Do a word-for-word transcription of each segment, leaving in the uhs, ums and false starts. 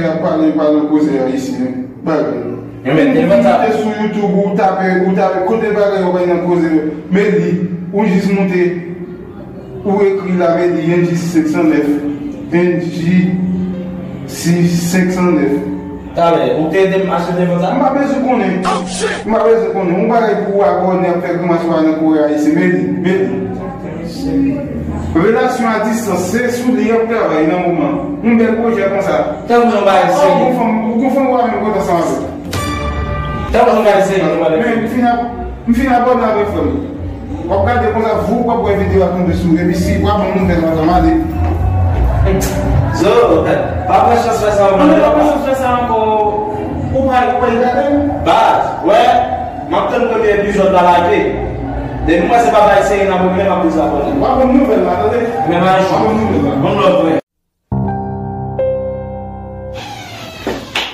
bagay y ap pale pa nan koze a isi, men. Bagay. Ou moute sou YouTube, ou tape, ou tape, kote bagay yo bay nan koze yo. Men li, ou jis moute, ou ekri la, men li, N J senk san nèf, N J senk san nèf. Talè, ou te ede m achte telefòn sa? M pa bezwen konnen. M pa bezwen konnen. Yon bagay pou w abòne ap fè grimas ou a nan Kore Ayisyen. Men li, men li. Relasyon a distans, se sou li y ap travay nan moman. Yon bèl pwojè konsa. Tankou yon bagay serye. Ou gon fanm, ou gon fanm ou pa menm kontan ansanm avè l. Tankou yon bagay serye, nou pale. Men, m fin ap, m fin abòne avèk frè m. W ap gade konsa, vou, w ap wè videyo a tonbe sou ou. Epi si w ap ban m nouvèl, w ap ban m ale. Zo, pa pran chans fè sa ankò. Non, men pa pran chans fè sa ankò. Ou pa, ou pa gade m? Baz, wè, m ap tann premye epizòd la lage. Depi m wè se pa bay seri n ap regle, m ap dezabòne. W ap ban m nouvèl la, tande? Men pa yon chans. W ap ban m nouvèl la. Bon lòt, frè.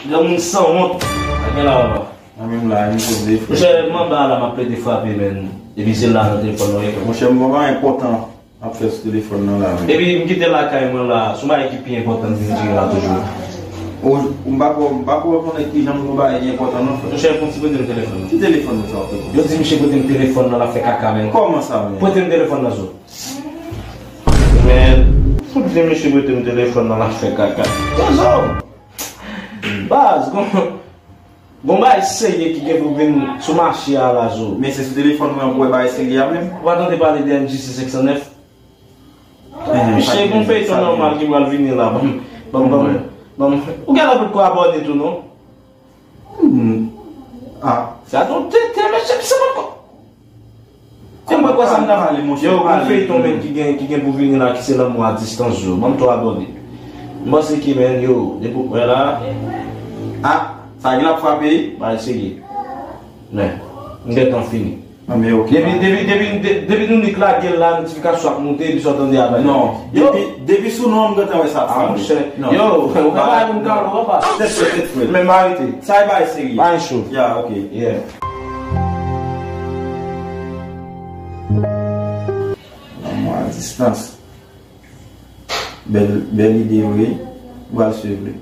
Granmoun sanwont. Sa gen la, papa? Mwen menm la, m poze, frè. Monchè, m anba la, m ap plede frape, men. Epi se la nan telefòn nan, wi. Monchè, m gon bagay enpòtan ap fè sou telefòn nan la, men. Epi m kite lakay mwen la, se yon bagay ki pi enpòtan m vin jere la toujou. O, m pa ko, m pa ko konnen kijan m gon bagay ki enpòtan, non, frè. Monchè, fon ti prete m telefòn nan. Ki telefòn nan sa w ap prete? Yo di misye prete m telefòn nan, l ap fè kaka, men. Kòman sa, men? Prete m telefòn nan, zo. Men, fout di misye prete m telefòn nan, l ap fè kaka. Zozo! Baz, gon, gon bagay serye ki gen pou vin sou mache a la, zo. Men se sou telefòn mwen pou wè bagay serye a menm. Ou pa tande pale de N J senk san nèf? Misye, gon feyton nòmal ki pral vini la. Ban m, ban m, ban m, ban m. Ou genlè potko abòne tou, non? Hmm. Ah. Sa gon tenten, mesye, ki se mwen ko. Kòman kwè sa m ta pale, monchè? Yo, gon feyton menm ki gen, ki gen pou vini la, ki se Lanmou a distans, yo. Ban m tou abòne. M panse ke, men, yo, depi w wè la. Ah, sa gen ap frape? Bagay serye. Men, m gentan fini. Ah, men ok. Depi, depi, depi, de-, depi nou nik lage l la, notifikasyon ap moute, epi sa w tande a bay. Non. Yo. Depi, depi sou non, m gentan wè sa ap frape. Ah, monchè. Non. Yo, ou ka bay moun kalm, ou pa. Tèt frèt, tèt frèt. Men m arete. Sa e bagay serye. Bagay cho. Ya, ok. Yeah. Lanmou a distans. Bèl, bèl ide, wi. M pral swiv li.